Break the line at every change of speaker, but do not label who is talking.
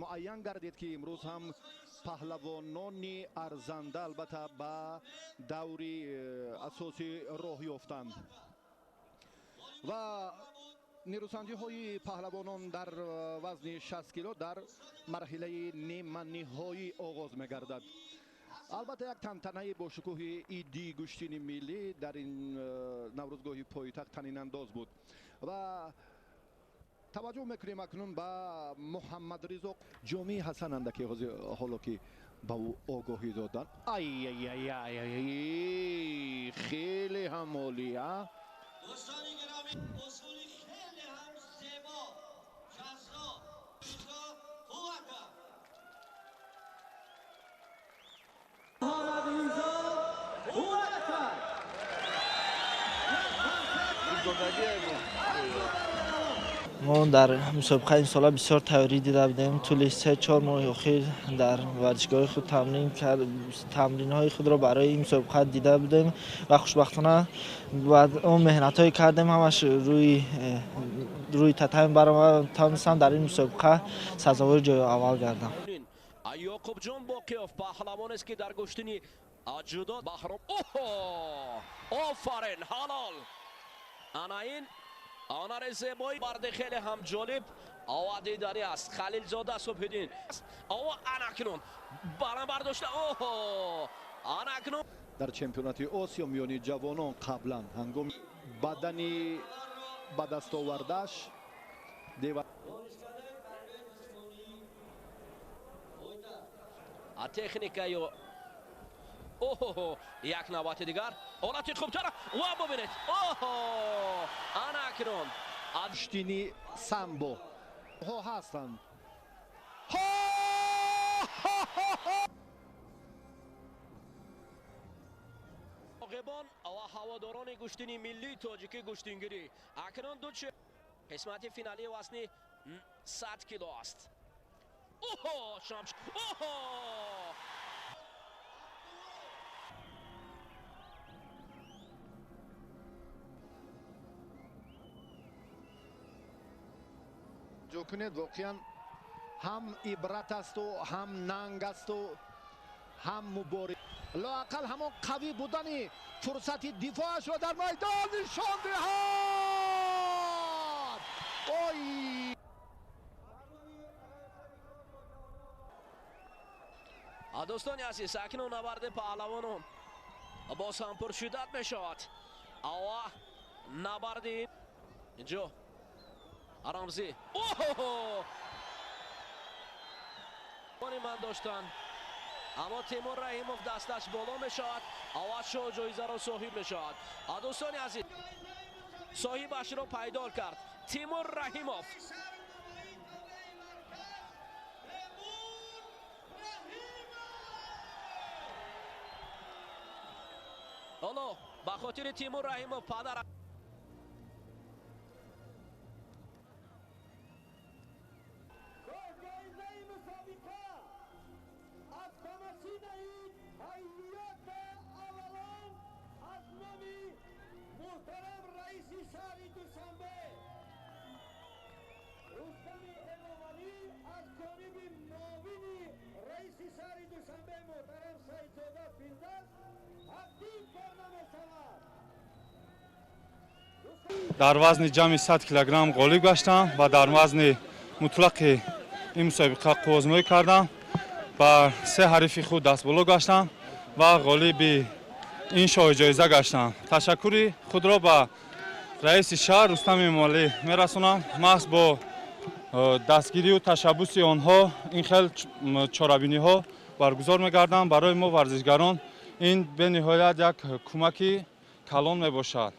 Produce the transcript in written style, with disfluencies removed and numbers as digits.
Муайян гардид, ки имрӯз ҳам паҳлавонони арзанда, албатта, ба даври асосӣ роҳ ёфтанд ва нерӯсанҷиҳои паҳлавонон дар вазни 60 кило дар марҳилаи ниманиҳоӣ оғоз мегардад. Албатта, як тантанаи бошукӯҳи иди гӯштини миллӣ дар ин наврӯзгоҳи пойтахт танинандоз буд ва таваҷҷӯҳ мекунем акнун ба Муҳаммадризо Ҷомии Ҳасан андаке ҳоло ки ба ӯ огоҳӣ доданд. Ай, хеле ҳам олӣ, а.
Дӯстони гиромӣ, усули хеле ҳам зебо, ҷаззоб ризо қуввата Муҳаммадризо қуввата.
Мо дар мусобиқаи имсола бисёр тайёрӣ дида будем. Тӯли 3-4 моҳи охир дар варзишгоҳи худ тамрин, тамринҳои худро барои ин мусобиқа дида будем ва хушбахтона баъд он меҳнатҳое кардем, ҳамаш рӯи татами баромад, тавонистам дар ин мусобиқа сазовори ҷои аввал гардам.
Ёқубҷон Боқиёв паҳлавонест, ки дар гӯштини ҷудо Баҳром. Оҳо, офарин, ҳалол! Ана ин ҳунари зебои барди хеле ҳам ҷолиб ова дидарӣ аст. Халилзода Субҳиддин ова анакнун баланд бардошта. Оҳо, анакнун.
Дар чемпионати Осиё миёни ҷавонон қаблан ҳангоми бадани ба даст овардааш дева.
Техника ё оҳо, як навбати дигар ҳолати хубтара ва бубинед, оҳо, ана акнун.
Гӯштини самбо ҳо ҳастанд.
Роғибон ва ҳаводорони гӯштини миллии тоҷикӣ гӯштингирӣ, акнун ду қисмати финалии вазни 100 кило аст. Оҳо, шамш, оҳо!
Ҷо кунед, воқеан ҳам ибрат асту, ҳам нанг асту, ҳам муборик. Лоақал ҳамон қавӣ будани фурсати дифоашро дар майдон нишон диҳад. Ой!
Дӯстони азиз, акнун набарди паҳлавонон боз ҳам пуршиддат мешавад. Ава набарди инҷо Рамзӣ. Оҳо, ман доштан, аммо Тимур Раҳимов дасташ боло мешавад ава шоҳ ҷоизаро соҳиб мешавад. Дӯстони азиз, соҳибашро пайдо кард Тимур Раҳимов. Ҳоло ба хотири Тимур Раҳимов падар
ҷоизаи мусобиқа автомашинаи Тойота Авалон аз номи муҳтарам раиси шаҳри Душанбе Рустами Эмомалӣ, аз ҷониби муовини раиси шаҳри Душанбе муҳтарам Саидзода Фирдавс тақдим карда мешавад.
Дар вазни ҷамъи 100 килограмм ғолиб гаштам ва дар вазни мутлақи ин мусобиқа қуввозмоӣ кардам, ба се ҳарифи худ дастболо гаштам ва ғолиби ин шоҳиҷоиза гаштам. Ташаккури худро ба раиси шаҳр Рустами Эмомалӣ мерасонам. Маҳз бо дастгирию ташаббуси онҳо ин хел чорабиниҳо баргузор мегарданд. Барои мо варзишгарон ин бениҳоят як кӯмаки калон мебошад.